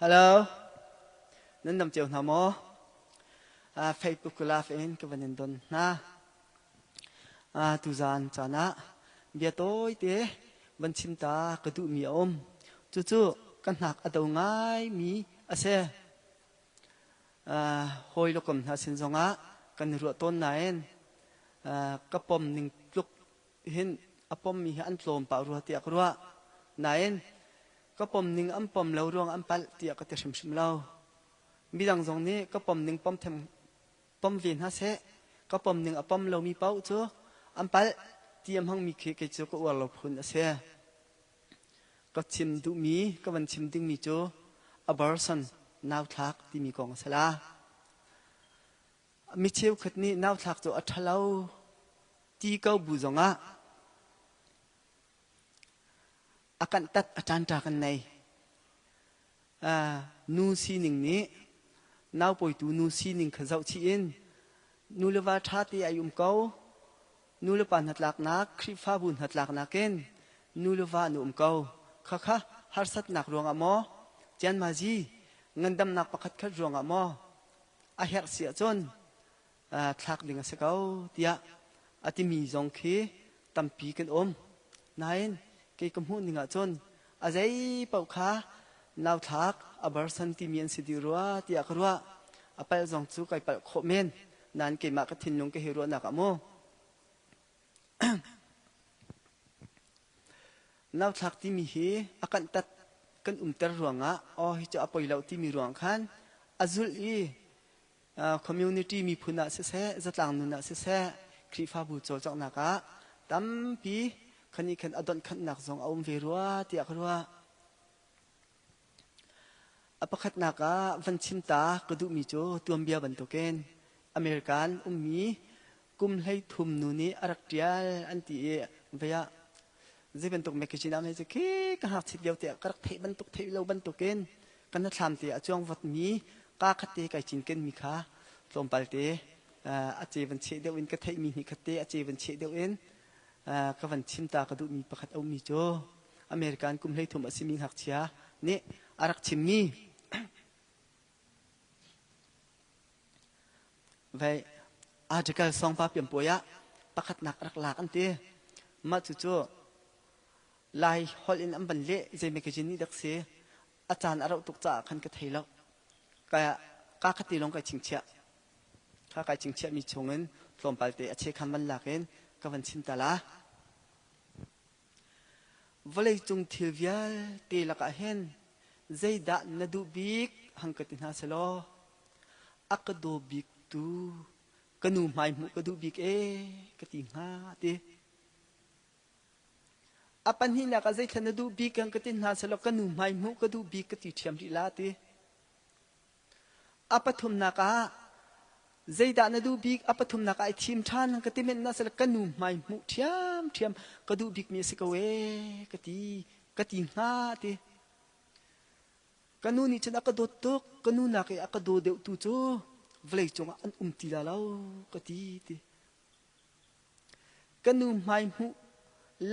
Hello. Nan dam cio hna maw? Facebook live in ka van in don hna. Tuzaan caan ah bia tawite van chim ta ka duhmi a um. Cucu ka hnak a do ngaimi a si. Hawi le kom hna sin zongah kan i ruah tawn nain ka pom ning tluk hin a pommi hi an tlawm pah rua tiah ka ruah. Nain ka pom ning an pom lo ruang an palh tiah ka ti hrimhrim lo. Midang zong nih ka pom ning pom them pom ve hna seh, ka pom ning a pom lomi paoh cu an palh ti a hmangmi khi kei cu ka uar lo phun a si. Ka chim duhmi, ka van chim dingmi cu abortion, nauthlak timi kong a si la. Mi cheukhat nih nauthlak cu a ṭhalo ti ko bu zongah a kanhtat a ṭanṭa kan nei. Nu sining nih naupawitu nu sining kha zohchih in nu le va ṭha te ai um ko. Nu le pa hnatlaknak, Khrihfabu hnatlaknak in nu le va an um ko. Khakha harsatnak ruangah maw, cianmazi ngandamnak pakhat khat ruangah maw a herh si ahcun thlak ding a si ko tiah a timi zong khi tampi kan um. Nain kei ka hmuh ning ahcun a zei paoh kha nauthlak a barsan timi an si dih rua tiah ka ruah. A palh zong cu kai palh khawh men. Nain keimah ka thinlung ka hi ruahnak ah mu. Nauthlak timi hi a kanhtat kan umter ruangah aw hi cu a poi lo timi ruang khan a zulh i community miphun ah siseh zatlang nun ah siseh Khrihfabu cawlcanghnak ah tampi khan i khan a donhkhanhnak zong a um ve rua tiah ka ruah. A pakhatnak ah van chim ta ka duhmi cu tuanbia bantukin American ummi kum 13 nu nih a rak ṭial an ti i vei ah zei bantuk magazine ah cu khi ka ngakchit lio te ah ka rak theih bantuk theih lo bantukin kan hnathlam te ah cuang votmi ka khat te kai cinken mi kha tlawmpal te a ce van cheh deuh in ka theihmi hnih khat te a ce van cheh deuh in ka van chim ta ka duhmi pakhat a ummi cu American kum 13 a simi ngakchia nih a rak chimmi Vei article songpa piampuai ah pakhatnak rak lak an ti. Mah cucu Lai holh in an van leh zei magazine nih dak si a caan a rauh tuk caah khan ka thei lo. Ka ka khati lawng kai chingchiah. Kha kai chingchiah mi chungin tlawmpal te a chekhan van lak in ka van chim ta la. Vawleicung thil vialte lakah hin zeidah na duh bik hang ka ti hna selaw a ka daw biktu ka nu hmai hmuh ka duh bik ee ka ti hnga ti. A pahnihnak ah zeithla na duh bik hang ka ti hna selaw ka nu hmai hmuh ka duh bik ka ti ṭhiam rih la ti. A pathumnak ah zeidah na duh bik? A pathumnak ah i thim ṭhan ka ti men na sal ka nu hmai hmuh ṭhiamṭhiam ka duh bikmi a si ko ee ka ti ka ti hnga ti. Ka nu nih cun a ka dawt tuk, ka nu nak i a ka daw deuh tu cu vawlei cungah an um ti la lo ka ti ti. Ka nu hmai hmuh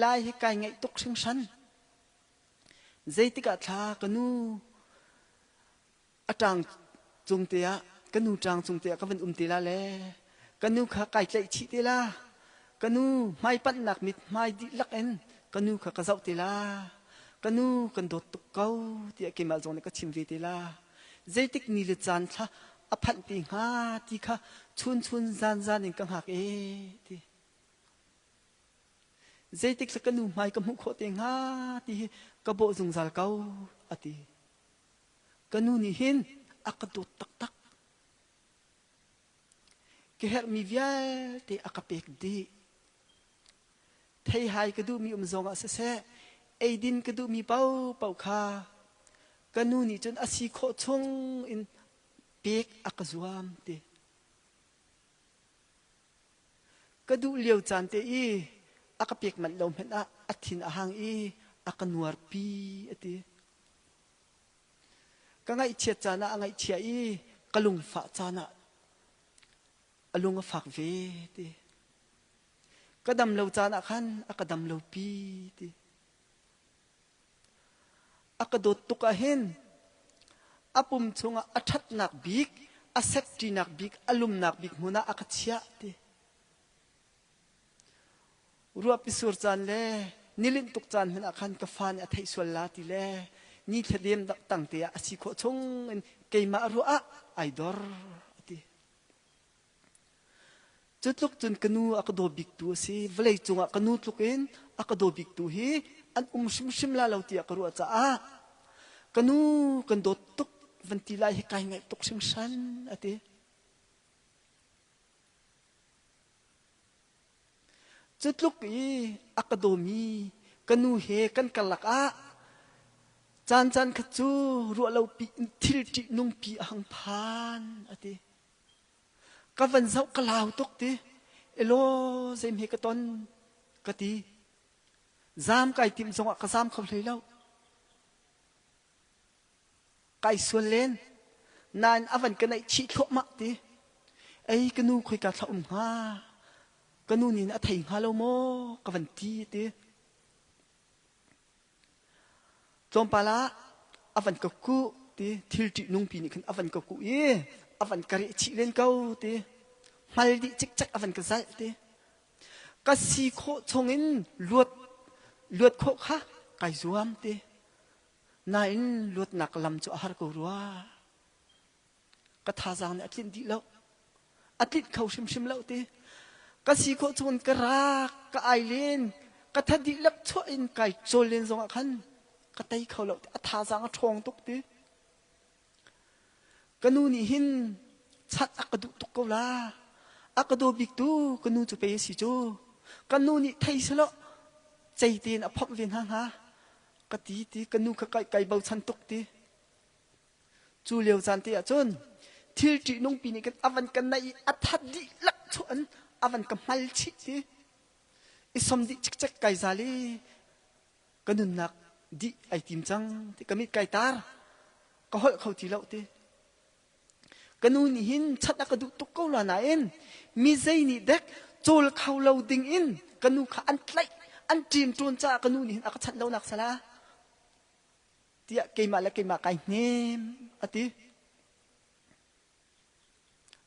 lai hi kai ngaih tuk hringhran. Zeitik ah thla ka nu a ṭang cung te ah ka nu ṭang cung te ah ka van um te la le ka nu kha kai tlaih chih te la ka nu hmaipanhnak mithmai dihlak in ka nu kha ka zoh te la ka nu kan dawt tuk ko tiah keimah zong nih ka chim ve te la zeitik ni le caan thla a phanh te hnga ti kha chun chun zan zan in ka hngak ee ti Zeitik ka nu hmai ka hmuh khawh te hnga ti hi ka bawh zungzal ko a ti. Ka nu nih hin a ka dawt taktak. Ka herhmi vialte a ka pek dih. Theihai ka duhmi um zongah siseh, eidin ka duhmi paohpaoh kha ka nu nih cun a si khawh chung in pek a ka zuam ti. Ka duh lio caan te i a ka pek manh lo hmanh ah a thin a hang i a ka nuarpi a ti. Ka ngaihchiat caan ah a ngaihchia i ka lungfah caan ah a lung a fak ve ti. Ka dam lo caan ah khan a ka dam lopi ti. A ka dawt tuk ah hin A pum chungah a ṭhatnak bik, a safety-nak bik, a lumnak bik hmun ah a ka chiah ti. Ruahpi sur caan le nilinh tuk caan hmanh ah khan ka fa nih a theih sual la ti le ni thladem tang te ah a si khawh chung in keimah ruah ah ai dor a ti. Cu tluk cun ka nu a ka daw biktu a si. Vawlei cungah ka nu tluk in a ka daw biktu hi an um hrimhrim la lo tiah ka ruah caah ka nu kan dawt tuk van ti lai hi kai ngaih tuk hringhran a ti. Cu tluk i a ka dawmi ka nu he kan karlak ah caancaan khat cu ruahlopi in thil ṭihnungpi a hung phan a ti. Ka van zoh ka lau tuk ti. Elaw zeimhe ka ton ka ti. Zaam kai timh zongah ka zaam kho hlei lo. Kai sual len. Nain a van ka naih chih thluahmah ti. Ei ka nu khoika thla um hnga? Ka nu nih a thei hnga lo maw? Ka van ti ti. Tlawmpal ah a van ka kuh ti thil ṭihnungpi nih khan a van ka kuh i a van ka reh chih len ko ti hmal dih cikcek a van ka zalh ti ka si khawh chungin luat luat khawh kha kai zuam ti nain luatnak lam cu a har ko rua. Ka thazaang nih a tlinh dih lo. A tlinh kho hrimhrim lo ti. Ka si khawh chungin ka rak, ka ai len, ka tha dihlak chuah in kai cawl len zongah khan ka tei kho lo ti. A thazaang a ṭhawng tuk ti. Ka nu nih hin chat a ka duh tuk ko la. A ka daw bik tu ka nu cu pei a si cu. Ka nu nih thei selaw cei tein a phomh ve hna hnga. Ka ti ti ka nu kha kai, kai bochan tuk ti. Cu lio caan te ahcun thil ṭihnungpi nih khan a van ka naih i a that dihlak chuah in a van ka hmal chih ti i som dih cikcek kai zal i ka nunnak dih ai tim cang ti ka mit kai tar ka holh kho ti lo ti. Ka nu nih hin chat a ka duh tuk ko la nain mi zei nih dek cawl kho lo ding in ka nu kha an tlaih an ṭim ṭawn caah ka nu nih hin a ka chanh lonak sala tiah keimah le keimah kai hnem a ti.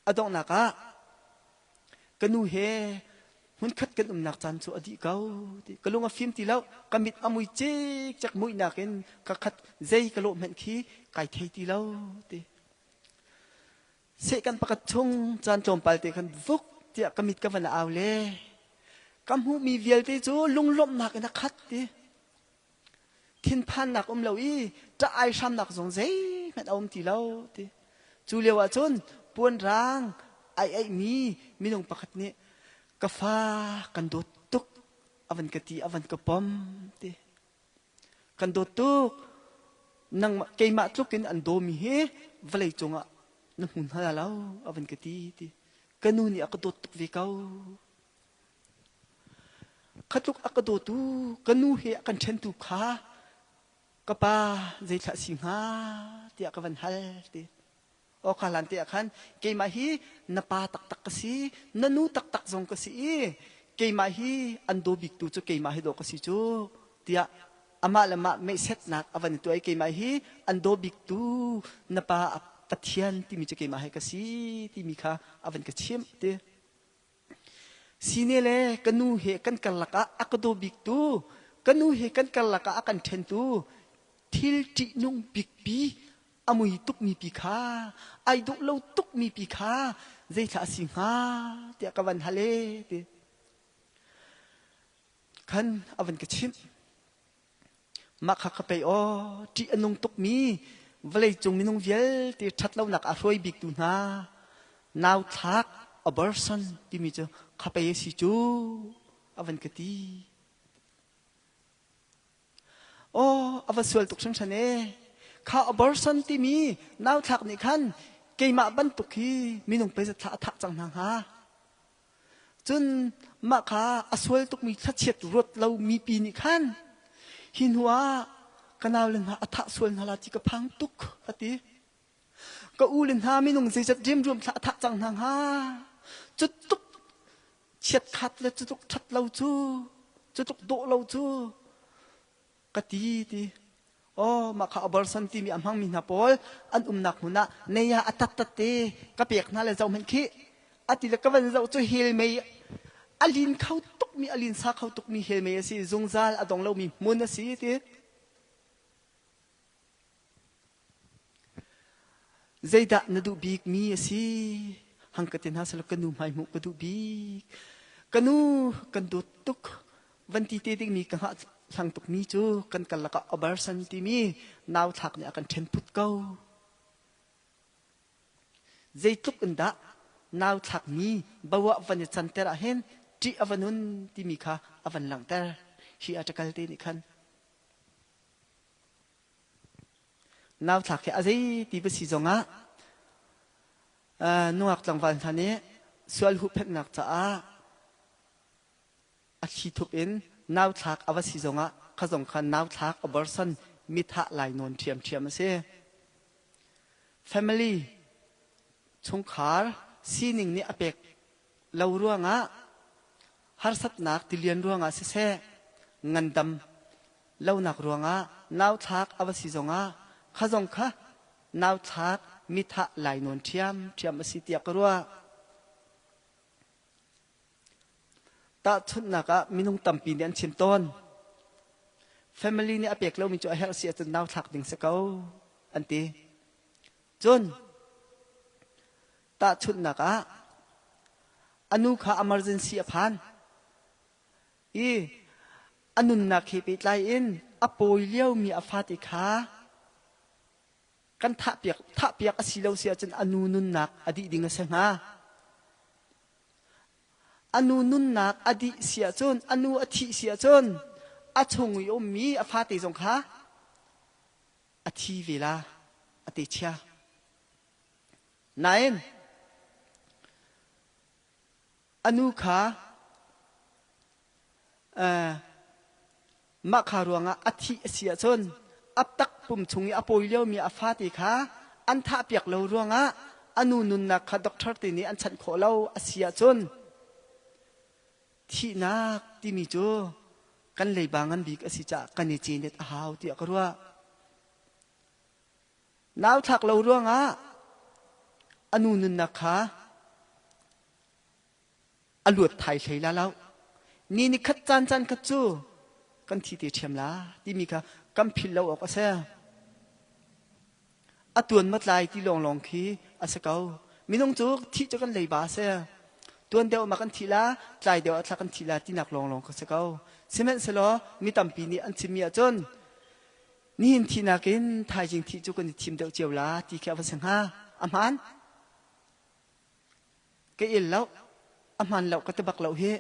A donghnak ah ka nu he hmunkhat kan umnak caan cu a dih ko ti ka lung a fim ti lo ka mit a mui cikcek muihnak in ka khat zei ka lawh hmanh khi kai thei ti lo ti sehkan pakhat chung caan tlawmpal te khan vuk tiah ka mit ka van au le ka hmuhmi vialte cu lunglawmhnak in a khat ti Thinphannak um lo i ṭah ai hramnak zong zeihmanh a um ti lo ti. Cu lio ah cun puanrang ai aihmi minung pakhat nih ka fa kan dawt tuk a van ka ti a van ka pom ti. Kan dawt tuk nangmah keimah tluk in an dawmi hi vawlei cungah na hmu hna lo a van ka ti ti. Ka nu nih a ka dawt tuk ve ko. Kha tluk a ka dawtu ka nu he a kan ṭhentu kha ka pa zeithlah si hnga tiah ka van hal ti. Aw kha hlan te ah khan keimah hi na pa taktak ka si, na nu taktak zong ka si i keimah hi an daw biktu cu keimah hi daw ka si cu tiah amah le mah meihsetnak a van i tuah i keimah hi an daw biktu na pa Pathian timi cu keimah hi ka si timi kha a van ka chimh ti. Sine le ka nu he kan karlak ah a ka daw biktu, ka nu he kan karlak ah a kan ṭhentu thil ṭihnung bikpi a mui tukmi pi kha, ai dawh lo tukmi pi kha zeithlah a si hnga tiah ka van hal ee ti khan a van ka chimh. Mah kha ka pei aw ṭih a nung tukmi vawleicung minung vialte ṭhatlonak a hruai biktu hna nauthlak abortion timi cu kha pei a si cu a van ka ti. Aw a va sual tuk hringhran ee. Kha abortion timi nauthlak nih khan keimah bantuk hi minung pei thla a thah cang hna hnga. Cun mah kha a sual tukmi thlachiat ruat lo mipi nih khan hi hnu ah ka naule hna a thah sual hna la ti ka phang tuk a ti. Ka u le hna minung zeizat riamruam thla a thah cang hna hnga. Cu tuk chiatkhat le cu tuk ṭhat lo cu, cu tuk dawh lo cu ka ti ti. Aw, mah kha abortion timi a hmangmi hna pawl an umnak hmun ah nei ah a tattat te ka pek hna le zoh hmanh khi a ti le ka van zoh cu hell mei a lin kho tukmi a linsa kho tukmi hell mei a si zungzal a dong lomi hmun a si ti. Zeidah na duh bikmi a si? Hang ka ti hna selaw ka nu hmai hmuh ka duh bik. Ka nu kan dawt tuk. Van ti te dingmi ka hngah hlang tukmi cu kan karlak ah abortion timi nau thlak nih a kan ṭhen phut ko. Zeitluk in dah nau thlakmi bo ah van i canter ah hin ṭih a va nun timi kha a van langhter. Hi article te nih khan. Nauthlak hi a zei ti va si zongah nungak tlangval hna nih sual huhphenhnak caah a thli thup in nauthlak a va si zongah kha zong kha nauthlak abortion mithah lainawn ṭhiamṭhiam a si. Family chungkhar sining nih a pek lo ruangah harsatnak tilian ruangah siseh ngandam lonak ruangah nauthlak a va si zongah kha zong kha nauthlak mithah lainawn ṭhiamṭhiam a si tiah ka ruah. Tahchunhnak ah minung tampi nih an chim tawn. Family nih a pek lomi cu a herh si ahcun nauthlak ding si ko an ti. Cun tahchunhnak ah a nu kha emergency a phan i a nunnak he pehtlai in a pawi liomi a fate kha kan thahpiak thahpiak a si lo si ahcun a nu nunnak a dih ding a si hnga. A nu nunnak a dih si ahcun a nu a thih si ahcun a chung i ummi a fate zong kha a thi ve la a te chia. Nain a nu kha mah kha ruangah a thih a si ahcun a takpum chung i a pawi liomi a fate kha an thahpiak lo ruangah a nu nunnak kha doctor te nih an chanh khawh lo a si ahcun thihnak timi cu kan leiba ngan bik a si caah kan i cenet a hau tiah ka ruah. Nau thlak lo ruangah a nu nunnak kha a luat thai hlei la lo. Ni ni khat caan caan khat cu kan thi te ṭhiam la timi kha kan philh lo awk a si. A tuan ma tlai ti lawnglawng khi a si ko. Minung cu thih cu kan leiba a si. Tuan deuh ma kan thi la, tlai deuh ah thla kan thi la tinak lawnglawng kha si ko. Sihmanhsehlaw mi tampi nih an chimmi ahcun nihin thihnak in thaizing thih cu kan i thim deuh cio la ti khi a va si hnga. A hmaan. Ka il lo. A hmaan lo ka ti bak lo hi.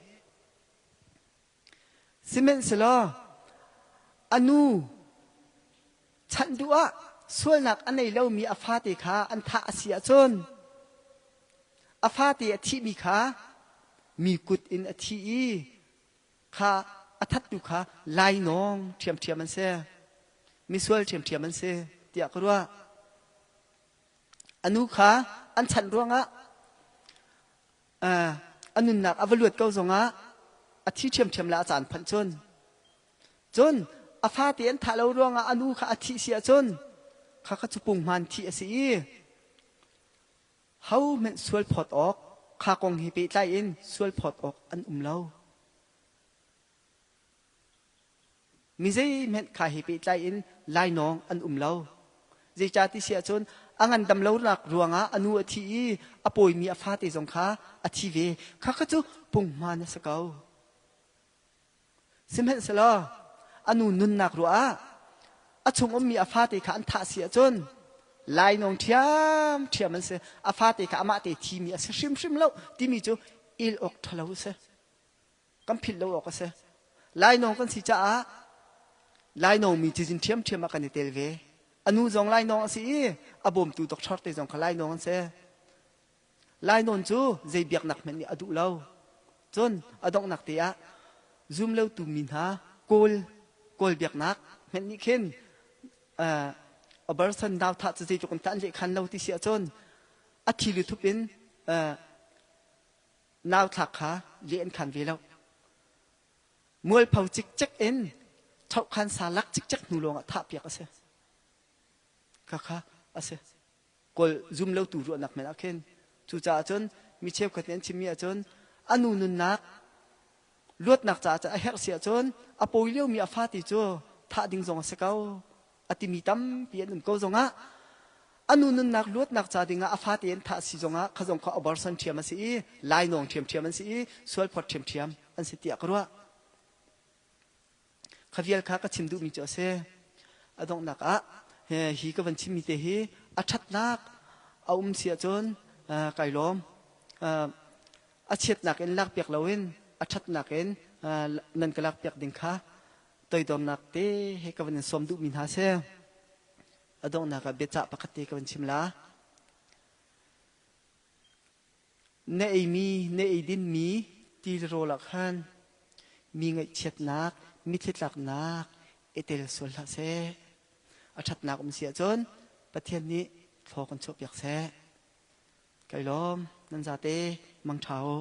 Sihmanhsehlaw a nu chanh duh ah sualnak a nei lomi a fate kha an thah a si ahcun a fate a thihmi kha mi kut in a thi i kha a thattu kha lainawng ṭhiamṭhiam an si misual ṭhiamṭhiam an si tiah ka ruah. A nu kha an chanh ruangah a nunnak a va luat ko zongah a thi ṭhiamṭhiam le a caan phanh cun cun a fate an thah lo ruangah a nu kha a thih si ahcun kha kha cu punghman thih a si i hohmanh sual phawt awk kha kong he pehtlai in sual phawt awk an um lo. Mi zeihmanh kha he pehtlai in lainawng an um lo. Zeicah ti si ahcun a ngandam lonak ruangah a nu a thi i a pawimi a fate zong kha a thi ve. Kha kha cu punghman a si ko. Sihmanhsehlaw a nu nunnak ruah ah a chung ummi a fate kha an thah si ahcun lainawng ṭhiamṭhiam an si. A fate kha amah te thimi a si hrimhrim lo timi cu el awk ṭhalo a si. Kan philh lo awk a si. Lainawng kan si caah lainawng mi cizin ṭhiamṭhiam ah kan i tel ve. A nu zong lainawng a si i a bawmtu doctor te zong kha lainawng an si. Lainawn cu zei biaknak hmanh nih a duh lo. Cun a donghnak te ah zum lotu mi hna Kawl Kawl biaknak hmanh nih khin uh, abortion nau thah cu zeitluk in tah an lehkhan lo ti si ahcun a thi lu thup in uh, nau thlak kha leh an khan ve lo. Mualpho cikcek in chokhan sa lak cikcek hnu lawngah thahpiak a si. Khakha a si. Kawl zum lotu ruahnak men ah khin. Cucaah cun mi cheukhat nih an chimmi ahcun a nu nunnak luatnak caah cun a herh si ahcun a pawi liomi a fate cu thah ding zong a si ko a timi tampi an um ko zongah a nu nunnak luatnak ca dingah a fate an thah si zongah kha zong kha abortion ṭhiam a si i lainawng ṭhiamṭhiam an si i sualphawt ṭhiamṭhiam an si tiah ka ruah. Kha vial kha ka chim duhmi cu a si. A donghnak ah hi ka van chimmi te hi a ṭhatnak a um si ahcun kai lawm. A chiatnak in lakpiak loin a ṭhatnak in nan ka lakpiak ding kha toidornak te he ka van in sawm duhmi hna a si. A donghnak ah biacah pakhat te ka van chim la. Na eimi, na eidinmi tilrawl ah khan mi ngaihchiatnak, mitthli tlaknak i tel sual hlah seh. A ṭhatnak um si ahcun Pathian nih thlaw kan chuahpiak seh. Kai lawm, nan zate mangṭha u.